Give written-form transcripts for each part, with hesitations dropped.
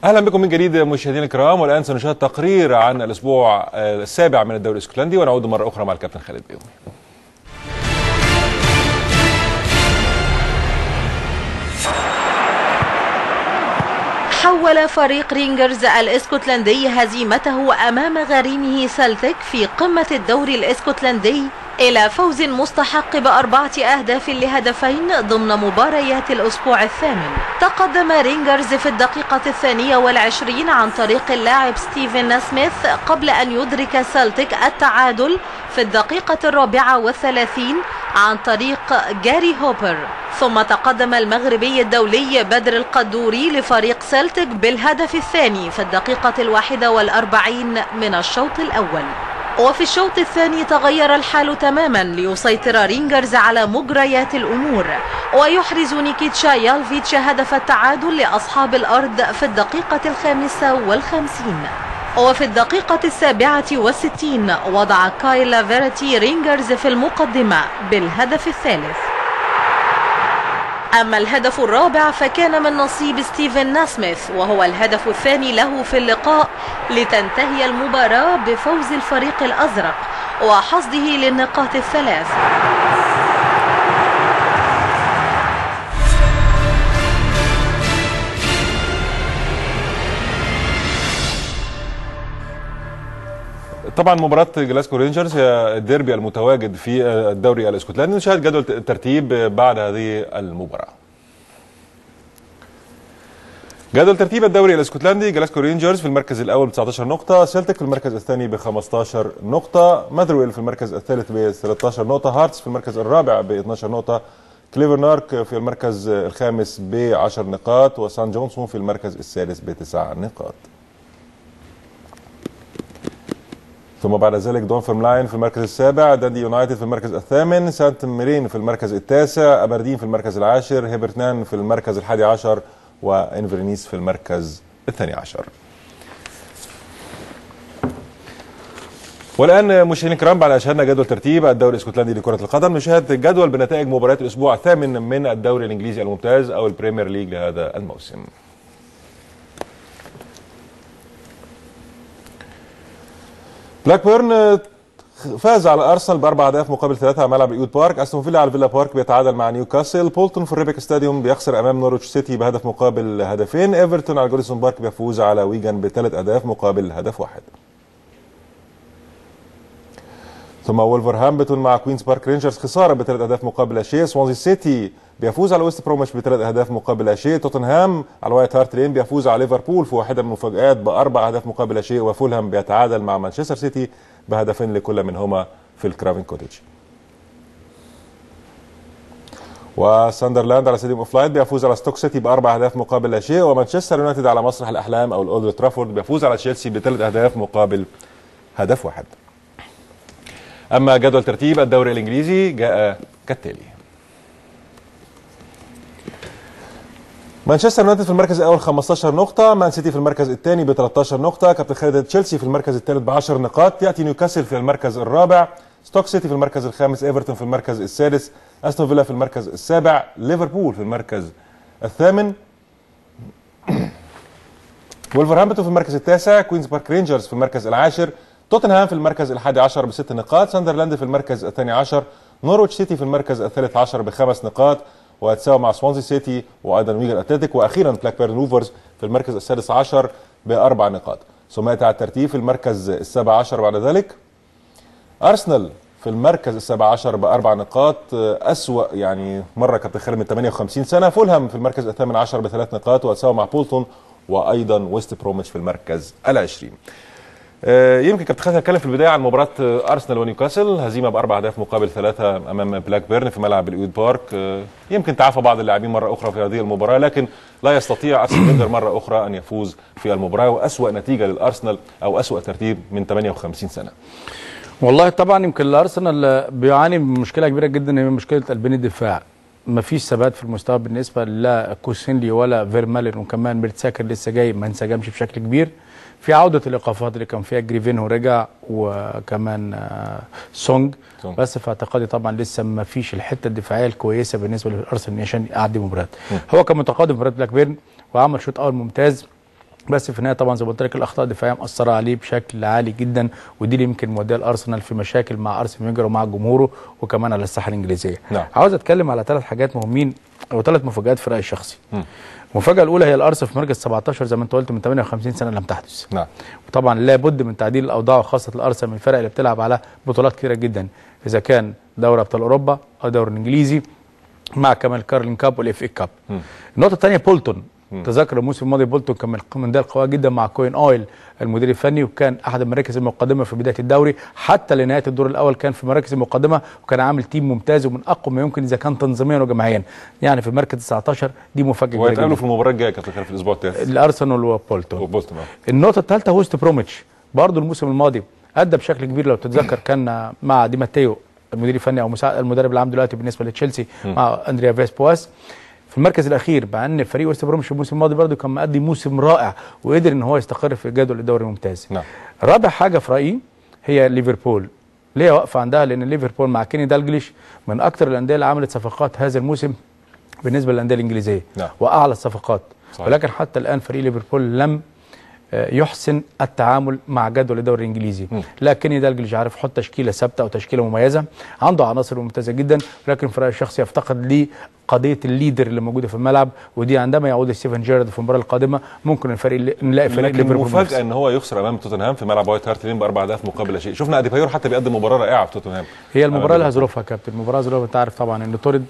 اهلا بكم من جديد مشاهدينا الكرام، والان سنشاهد تقرير عن الاسبوع السابع من الدوري الاسكتلندي، ونعود مرة اخرى مع الكابتن خالد بيومي. حول فريق رينجرز الاسكتلندي هزيمته امام غريمه سلتيك في قمة الدوري الاسكتلندي إلى فوز مستحق ب4 أهداف لهدفين ضمن مباريات الأسبوع الثامن. تقدم رينجرز في الدقيقة 22 عن طريق اللاعب ستيفن سميث قبل أن يدرك سلتيك التعادل في الدقيقة 34 عن طريق جاري هوبر. ثم تقدم المغربي الدولي بدر القدوري لفريق سلتيك بالهدف الثاني في الدقيقة 41 من الشوط الأول. وفي الشوط الثاني تغير الحال تماما ليسيطر رينجرز على مجريات الأمور، ويحرز نيكيتشا يالفيتش هدف التعادل لأصحاب الأرض في الدقيقة 55. وفي الدقيقة 67 وضع كايل لافيرتي رينجرز في المقدمة بالهدف الثالث. أما الهدف الرابع فكان من نصيب ستيفن ناسميث، وهو الهدف الثاني له في اللقاء، لتنتهي المباراة بفوز الفريق الأزرق وحصده للنقاط الثلاث. طبعا مباراة جلاسكو رينجرز هي الديربي المتواجد في الدوري الاسكتلندي. نشاهد جدول الترتيب بعد هذه المباراة. جدول ترتيب الدوري الاسكتلندي: جلاسكو رينجرز في المركز الاول ب 19 نقطة، سيلتيك في المركز الثاني ب 15 نقطة، ماذرويل في المركز الثالث ب 13 نقطة، هارتس في المركز الرابع ب 12 نقطة، كليفرنارك في المركز الخامس ب 10 نقاط، وسان جونسون في المركز السادس ب9 نقاط. ثم بعد ذلك دونفرملاين في المركز السابع، داندي يونايتد في المركز الثامن، سانت ميرين في المركز التاسع، أبردين في المركز العاشر، هيبرتنان في المركز 11، وإنفرنيس في المركز 12. والآن مشاهدينا الكرام، بعد أن شاهدنا جدول ترتيب الدوري الاسكتلندي لكرة القدم، نشاهد جدول بنتائج مباريات الأسبوع الثامن من الدوري الإنجليزي الممتاز أو البريمير ليج لهذا الموسم. بلاكبيرن فاز على ارسنال ب4 أهداف مقابل 3 على ملعب الايود بارك. استون فيلا على فيلا بارك بيتعادل مع نيوكاسل. بولتون في الريبيك ستاديوم بيخسر امام نورويتش سيتي بهدف مقابل 2 هدفين. ايفرتون على جوديسون بارك بيفوز على ويجان ب3 أهداف مقابل 1 هدف. ثم وولفرهامبتون مع كوينز بارك رينجرز خسارة ب3 أهداف مقابل لا شيء. سوانزي سيتي بيفوز على ويست بروميتش ب3 أهداف مقابل لا شيء. توتنهام على وايت هارت لين بيفوز على ليفربول في واحدة من المفاجآت ب4 أهداف مقابل لا شيء. وفولهام بيتعادل مع مانشستر سيتي بهدفين لكل منهما في الكرافن كوتيج. وساندرلاند على ستاديوم اوف لايت بيفوز على ستوك سيتي ب4 أهداف مقابل لا شيء. ومانشستر يونايتد على مسرح الاحلام او الاولد ترافورد بيفوز على تشيلسي ب3 أهداف مقابل 1 هدف. أما جدول ترتيب الدوري الإنجليزي جاء كالتالي: مانشستر يونايتد في المركز الأول 15 نقطة، مان سيتي في المركز الثاني ب 13 نقطة، كابتن خالد تشيلسي في المركز الثالث ب10 نقاط، يأتي نيوكاسل في المركز الرابع، ستوك سيتي في المركز الخامس، ايفرتون في المركز السادس، استون فيلا في المركز السابع، ليفربول في المركز الثامن، ولفرهامبتون في المركز التاسع، كوينز بارك رينجرز في المركز العاشر، توتنهام في المركز 11 ب6 نقاط، ساندرلاند في المركز 12، نورويتش سيتي في المركز 13 ب5 نقاط، وهتساوي مع سوانزي سيتي وايضا ويجن اتلتيك، واخيرا بلاكبيرن روفرز في المركز 16 ب4 نقاط. ثم ياتي على الترتيب في المركز 17 بعد ذلك ارسنال في المركز 17 ب4 نقاط، اسوأ يعني مرة كابتن خالد من 58 سنة. فولهام في المركز 18 ب3 نقاط، وتساوي مع بولتون وايضا ويست بروميتش في المركز 20. يمكن كابتن خالد هنتكلم في البداية عن مباراة ارسنال ونيوكاسل، هزيمة ب4 أهداف مقابل 3 امام بلاك بيرن في ملعب الايود بارك. يمكن تعافى بعض اللاعبين مرة اخرى في هذه المباراة، لكن لا يستطيع ارسنال فينجر مرة اخرى ان يفوز في المباراة، واسوأ نتيجة للارسنال او اسوأ ترتيب من 58 سنة. والله طبعا يمكن الارسنال بيعاني من مشكلة كبيرة جدا، هي مشكلة قلبين الدفاع. مفيش ثبات في المستوى بالنسبة لا كوسينلي ولا فيرمالين، وكمان ميرتساكر لسه جاي ما انسجمش بشكل كبير. في عوده الايقافات اللي كان فيها جريفينهو رجع وكمان سونج، بس في اعتقادي طبعا لسه ما فيش الحتة الدفاعية الكويسة بالنسبة للارسنال عشان يعدي مباراة. هو كان متقدم مباراة بلاك بيرن وعمل شوط اول ممتاز، بس في النهاية طبعا زي ما قلت لك الاخطاء الدفاعية مأثره عليه بشكل عالي جدا، ودي اللي يمكن موديه الارسنال في مشاكل مع ارسن فينجر ومع جمهوره وكمان على الساحة الانجليزية. نعم. عاوز اتكلم على 3 حاجات مهمين او 3 مفاجآت في رايي الشخصي. المفاجاة الاولى هي الارسنال في مركز 17 زي ما انت قلت من 58 سنة لم تحدث. نعم. وطبعا لابد من تعديل الاوضاع، وخاصة الارسنال من الفرق اللي بتلعب على بطولات كثيرة جدا، اذا كان دوري ابطال اوروبا او الدوري الانجليزي مع كمان Carling Cup وال FA Cup. النقطة الثانية بولتون. تذكر الموسم الماضي بولتون كان من الاندية القوية جدا مع كوين اويل المدير الفني، وكان احد المراكز المقدمة في بداية الدوري حتى لنهاية الدور الاول كان في مراكز المقدمة، وكان عامل team ممتاز ومن اقوى ما يمكن اذا كان تنظيميا وجماعيا. يعني في المركز 19 دي مفاجاة كبيرة. وهيتقابلوا في المباراة الجاية كابتن في الاسبوع الثالث، الارسنال وبولتون. النقطة الثالثة ويست بروميتش، برضه الموسم الماضي ادى بشكل كبير لو تتذكر، كان مع دي ماتيو المدير الفني او مساعد المدرب العام دلوقتي بالنسبة لتشيلسي مع اندريا فيس بواس في المركز الاخير، مع ان فريق ويست بروميتش الموسم الماضي برده كان مقدم موسم رائع وقدر ان هو يستقر في جدول الدوري الممتاز. نعم. رابع حاجة في رايي هي ليفربول، ليه واقفة عندها؟ لان ليفربول مع كيني دالجليش من اكثر الاندية اللي عملت صفقات هذا الموسم بالنسبة للاندية الانجليزية. نعم. واعلى الصفقات. صحيح. ولكن حتى الان فريق ليفربول لم يحسن التعامل مع جدول الدوري الانجليزي. لكن دالجليش عارف يحط تشكيله ثابتة او تشكيله مميزة، عنده عناصر ممتازة جدا، ولكن في رايي الشخصي يفتقد لقضيه ال leader اللي موجودة في الملعب، ودي عندما يعود ستيفن جيرارد في المباراة القادمة ممكن الفريق نلاقي فريق ليفربول. مفاجاة ان هو يخسر امام توتنهام في ملعب وايت هارت لين ب4 اهداف مقابل لا شيء. شفنا اديبايور حتى بيقدم مباراة رائعة في توتنهام. هي المباراة لها ظروفها كابتن، المباراة ظروفها، انت عارف طبعا ان طرد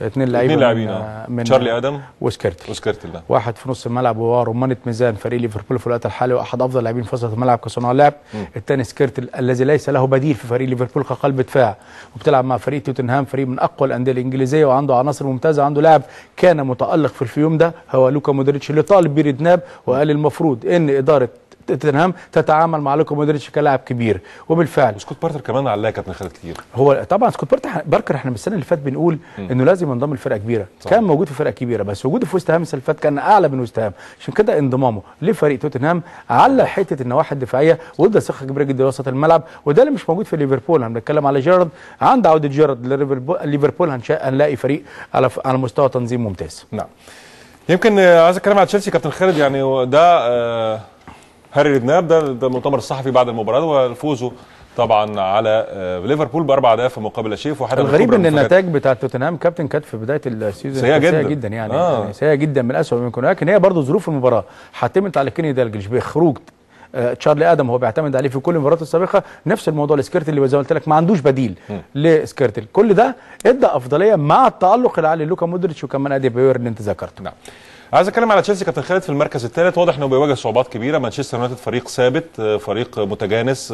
2 لاعبين من تشارلي ادم وسكيرتل، ده واحد في نص الملعب وهو رمانة ميزان فريق ليفربول في الوقت الحالي واحد افضل لاعبين في وسط الملعب كصناع لعب. الثاني سكيرتل الذي ليس له بديل في فريق ليفربول كقلب دفاع، وبتلعب مع فريق توتنهام فريق من اقوى الاندية الانجليزية وعنده عناصر ممتازة، عنده لاعب كان متالق في اليوم ده هو لوكا مودريتش اللي طالب بيه ريدناب وقال المفروض ان ادارة توتنهام تتعامل مع لوكا مودريتش كلاعب كبير، وبالفعل. وسكوت بارتر كمان علاه كابتن خالد كتير. هو طبعا سكوت باركر احنا من السنة اللي فاتت بنقول انه لازم ينضم لفرقة كبيرة. صحيح. كان موجود في فرقه كبيرة، بس وجوده في وست هام السنة اللي فاتت كان اعلى من وست هام، عشان كده انضمامه لفريق توتنهام على حتة النواحي الدفاعية وادى ثقة كبيرة جدا وسط الملعب، وده اللي مش موجود في ليفربول. احنا بنتكلم على جيرارد، عند عوده جيرارد لليفربول هنلاقي فريق على مستوى تنظيم ممتاز. نعم. يمكن عايز اتكلم على تشيلسي كابتن خالد، يعني ده هاري ريدناب ده المؤتمر الصحفي بعد المباراة وفوزه طبعا على ليفربول ب4 اهداف مقابل لا شيء. الغريب ان النتائج بتاعه توتنهام كابتن كانت في بداية ال season سيئه جدا جدا يعني, يعني سيئه جدا من اسوء ما يكون، لكن هي برضه ظروف المباراة حتمت على كيني دالجليش بخروج تشارلي ادم، هو بيعتمد عليه في كل المباريات السابقة. نفس الموضوع لسكيرتل اللي زي ما قلت لك ما عندوش بديل لسكيرتل، كل ده ادى افضلية مع التالق العالي لوكا مودريتش وكمان ادي باير اللي انت ذكرته. نعم. عايز اتكلم على تشيلسي كابتن خالد في المركز الثالث، واضح انه بيواجه صعوبات كبيرة. مانشستر يونايتد فريق ثابت، فريق متجانس،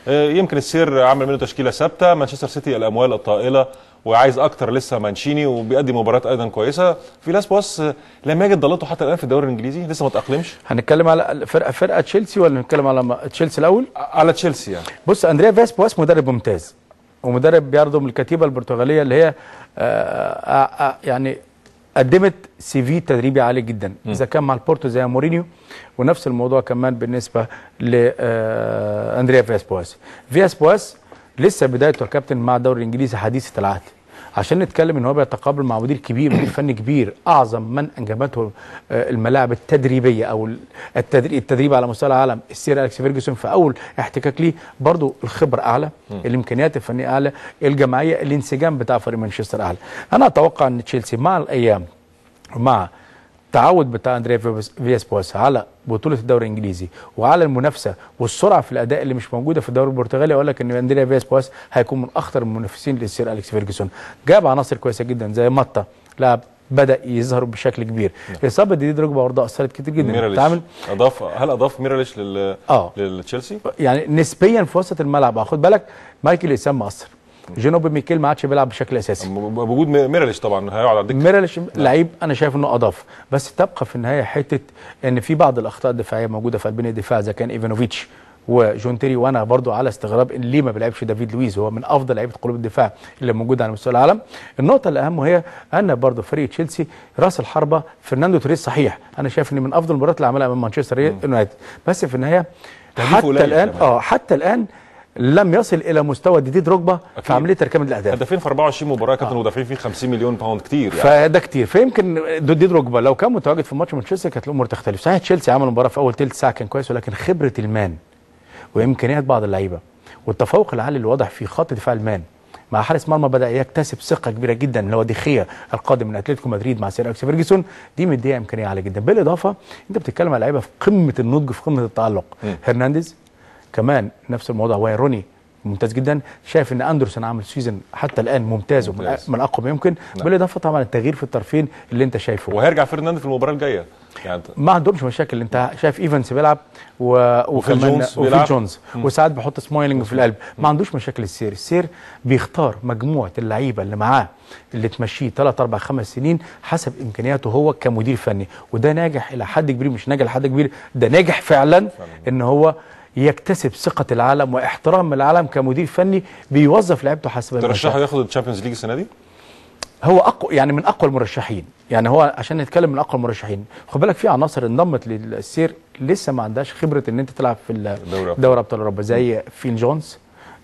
يمكن السير عمل منه تشكيله ثابتة. مانشستر سيتي الاموال الطائلة وعايز اكتر لسه مانشيني، وبيقدم مباريات ايضا كويسة. فيلاس بواس لم يجد ضالته حتى الان في الدوري الانجليزي، لسه ما تاقلمش. هنتكلم على فرقه تشيلسي ولا نتكلم على تشيلسي الاول؟ على تشيلسي يعني. بص، اندريا فيلاس بواس مدرب ممتاز، ومدرب بيرضم الكتيبة البرتغالية اللي هي يعني قدمت CV تدريبي عالي جدا، اذا كان مع البورتو زي مورينيو، ونفس الموضوع كمان بالنسبة لاندريا فياس بواس. فياس بواس لسه بدايته الكابتن مع الدوري الانجليزي حديثه العهد، عشان نتكلم ان هو بيتقابل مع مدير كبير، مدير فني كبير، اعظم من انجبته الملاعب التدريبية او التدريب على مستوى العالم، السير اليكس فيرجسون. في اول احتكاك ليه برضه الخبرة اعلى، الامكانيات الفنية اعلى، الجماعية، الانسجام بتاع فريق مانشستر اعلى. انا اتوقع ان تشيلسي مع الايام مع التعود بتاع اندريا فياس بواس على بطوله الدوري الانجليزي وعلى المنافسة والسرعة في الاداء اللي مش موجودة في الدوري البرتغالي، اقول لك ان اندريا فياس بواس هيكون من اخطر المنافسين للسير اليكس فيرجسون. جاب عناصر كويسة جدا زي ماتا، لاعب بدا يظهر بشكل كبير. اصابه ديدي دروجبا برضه اثرت كتير جدا. تعمل اضاف، هل اضاف ميراليش للتشيلسي؟ يعني نسبيا في وسط الملعب، خد بالك مايكل اسام مقصر، جنوب ميكيل ما عادش بيلعب بشكل اساسي. بوجود ميراليش طبعا هيقعد على الدكة. ميراليش لعيب انا شايف انه اضاف، بس تبقى في النهاية حتة ان في بعض الاخطاء الدفاعية موجودة في قلبين الدفاع، اذا كان ايفانوفيتش وجون تيري، وانا برضو على استغراب ان ليه ما بيلعبش دافيد لويز، هو من افضل لعيبة قلوب الدفاع اللي موجودة على مستوى العالم. النقطة الاهم وهي ان برضو فريق تشيلسي راس الحربة فرناندو توريس، صحيح انا شايف ان من افضل المباريات اللي عملها امام مانشستر يونايتد، بس في النهاية حتى الان حتى الان لم يصل الى مستوى ديدي دروجبا في عملية تركيب الاهداف. هدفين في 24 مباراة كابتن ودافعين فيه 50 مليون pound كتير يعني. فده كتير، فيمكن ديدي دروجبا لو كان متواجد في ماتش مانشستر كانت الامور تختلف. صحيح تشيلسي عمل مباراة في اول ثلث ساعة كان كويس، ولكن خبره المان وامكانيات بعض اللعيبة والتفوق العالي اللي واضح في خط دفاع المان مع حارس مرمى بدا يكتسب ثقة كبيرة جدا اللي هو ديخيا القادم من اتلتيكو مدريد مع سير اليكس فيرجسون، دي مديه امكانية عالية جدا. بالاضافة انت بتتكلم على لعيبة في قمة النضج في قمة التالق، هرنانديز كمان نفس الموضوع، واين روني ممتاز جدا، شايف ان اندرسون عامل season حتى الان ممتاز ومن اقوى ما يمكن. نعم. بالاضافة طبعا التغيير في الطرفين اللي انت شايفه، وهيرجع فرنانديز في المباراة الجاية يعني ما عندهمش مشاكل. انت شايف ايفنس بيلعب وكمان وفيل جونز، وساعات بيحط سمايلنج في القلب، ما عندوش مشاكل. السير بيختار مجموعة اللعيبة اللي معاه اللي تمشيه 3 4 5 سنين حسب امكانياته هو كمدير فني، وده ناجح الى حد كبير، مش ناجح لحد كبير، ده ناجح فعلا ان هو يكتسب ثقة العالم واحترام العالم كمدير فني بيوظف لعيبته حسب. ترشحه ياخد ال Champions League السنة دي؟ هو اقوى يعني من اقوى المرشحين، يعني هو عشان نتكلم من اقوى المرشحين. خد بالك في عناصر انضمت للسير لسه ما عندهاش خبرة ان انت تلعب في دوري ابطال اوروبا، زي فيل جونز،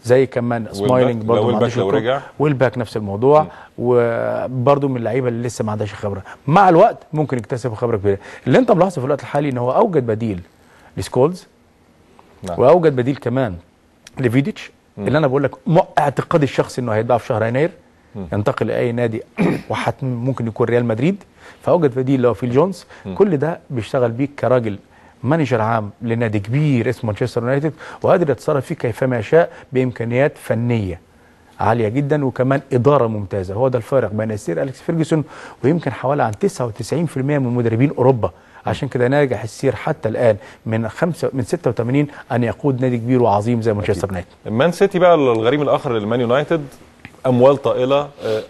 زي كمان سمايلنج برضه ما عندوش، والباك نفس الموضوع، وبرضه من اللعيبة اللي لسه ما عندهاش خبره. مع الوقت ممكن يكتسب خبره كبيرة. اللي انت ملاحظة في الوقت الحالي ان هو اوجد بديل لسكولز، نعم. واوجد بديل كمان لفيديتش، اللي انا بقول لك اعتقادي الشخصي انه هيتباع في شهر يناير، ينتقل لاي نادي وحتم ممكن يكون ريال مدريد، فاوجد بديل اللي هو فيل جونز. كل ده بيشتغل بيه كراجل manager عام لنادي كبير اسمه مانشستر يونايتد، وقادر يتصرف فيه كيفما يشاء بامكانيات فنية عالية جدا وكمان ادارة ممتازة. هو ده الفارق بين السير اليكس فيرجسون ويمكن حوالي عن 99% من مدربين اوروبا. عشان كده ناجح السير حتى الان من 86 ان يقود نادي كبير وعظيم زي مانشستر يونايتد. مان سيتي بقى الغريم الاخر للمان يونايتد، اموال طائلة،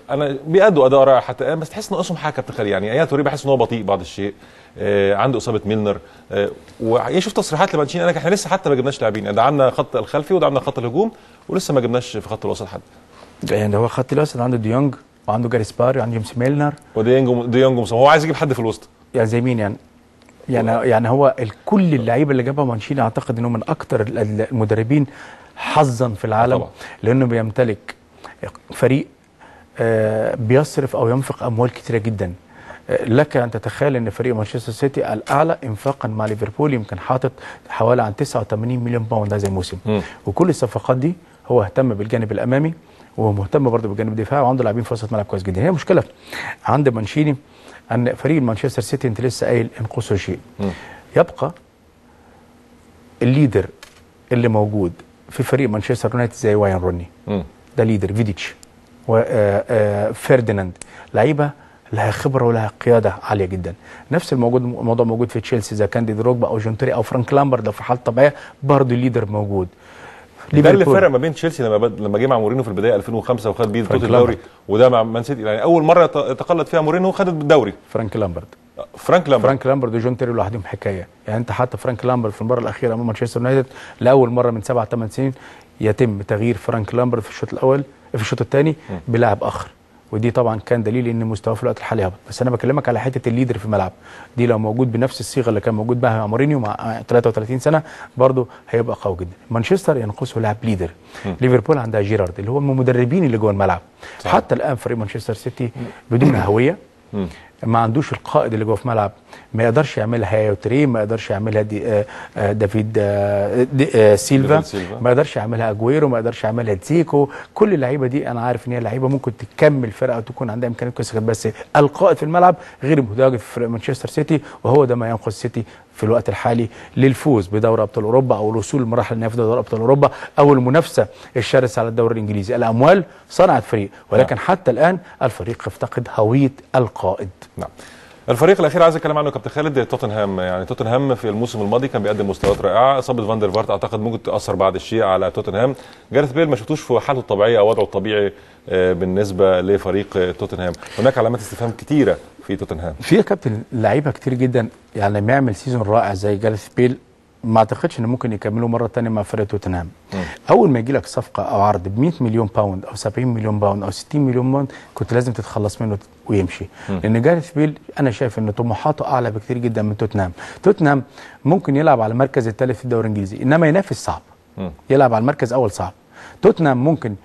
انا بيأدوا اداء رائع حتى الان، بس تحس ناقصهم حاجة كابتن خالد. يعني يايا توريه بحس ان هو بطيء بعض الشيء، عنده اصابه ميلنر، وشفت تصريحات لمانشيني قال لك احنا لسه حتى ما جبناش لاعبين، دعمنا خط الخلفي ودعمنا خط الهجوم ولسه ما جبناش في خط الوسط حد. يعني هو خط الوسط عنده ديونج وعنده جاريس باري وعنده جيمس ميلنر وديونج، هو عايز يجيب حد في الوسط يعني زي مين يعني؟ يعني هو كل اللعيبة اللي جابها مانشيني اعتقد انه من اكثر المدربين حظا في العالم طبعا، لانه بيمتلك فريق بيصرف او ينفق اموال كتيرة جدا. لك ان تتخيل ان فريق مانشستر سيتي الاعلى انفاقا مع ليفربول، يمكن حاطط حوالي عن 89 مليون pound هذا الموسم. وكل الصفقات دي هو اهتم بالجانب الامامي ومهتم برضه بالجانب الدفاعي، وعنده لاعبين في وسط ملعب كويس جدا. هي مشكلة عند مانشيني ان فريق مانشستر سيتي انت لسه قايل انقصه شيء. يبقى ال leader اللي موجود في فريق مانشستر يونايتد زي واين روني، ده leader، فيديتش وفيرديناند، لعيبة لها خبره ولها قيادة عالية جدا. نفس الموضوع موجود في تشيلسي، اذا كان دي دروجبا او جون تيري او فرانك لامبرد لو في حاله طبيعية برضه ال leader موجود. ده اللي فرق ما بين تشيلسي لما جه مع مورينو في البداية 2005 وخد بيه بطوله الدوري، وده مع مان سيتي يعني اول مرة تقلد فيها مورينو خدت بالدوري. فرانك لامبرد وجون تيري لوحدهم حكاية. يعني انت حتى فرانك لامبرد في المباراة الاخيرة امام مانشستر يونايتد لاول مرة من 7 8 سنين يتم تغيير فرانك لامبرد في الشوط الاول في الشوط الثاني بلاعب اخر، ودي طبعا كان دليل ان مستواه في الوقت الحالي هبط. بس انا بكلمك على حتة ال leader في الملعب دي، لو موجود بنفس الصيغة اللي كان موجود بها مع مورينيو مع 33 سنة برضه هيبقى قوي جدا. مانشستر ينقصه لاعب leader. ليفربول عندها جيرارد اللي هو من المدربين اللي جوه الملعب. صحيح. حتى الان فريق مانشستر سيتي بدون هوية، ما عندوش القائد اللي جوه في ملعب، ما يقدرش يعملها يايا توريه، ما يقدرش يعملها دي دافيد دي سيلفا، ما يقدرش يعملها اجويرو، ما يقدرش يعملها تزيكو. كل اللعيبة دي انا عارف ان هي لعيبة ممكن تكمل فرقه وتكون عندها امكانيات كويسة، بس القائد في الملعب غير متواجد في فريق مانشستر سيتي، وهو ده ما ينقص سيتي في الوقت الحالي للفوز بدوري ابطال اوروبا او الوصول لمراحل النهائية في دوري ابطال اوروبا او المنافسة الشرسة على الدوري الانجليزي. الاموال صنعت فريق، ولكن حتى الان الفريق يفتقد هوية القائد. نعم. الفريق الاخير عايز اتكلم عنه كابتن خالد، توتنهام. يعني توتنهام في الموسم الماضي كان بيقدم مستويات رائعة، اصابه فاندر فارت اعتقد ممكن تاثر بعض الشيء على توتنهام. جاريث بيل ما شفتوش في حالته الطبيعية او وضعه الطبيعي بالنسبة لفريق توتنهام، هناك علامات استفهام كتيرة في توتنهام. في يا كابتن لعيبة كتير جدا يعني لما يعمل season رائع زي جاريث بيل ما اعتقدش ان ممكن يكملوا مرة ثانية مع فريق توتنهام. اول ما يجي لك صفقة او عرض ب 100 مليون pound او 70 مليون pound او 60 مليون pound كنت لازم تتخلص منه ويمشي. لان جاريث بيل انا شايف ان طموحاته اعلى بكتير جدا من توتنهام. توتنهام ممكن يلعب على المركز الثالث في الدوري الانجليزي، انما ينافس صعب. يلعب على المركز اول صعب. توتنهام ممكن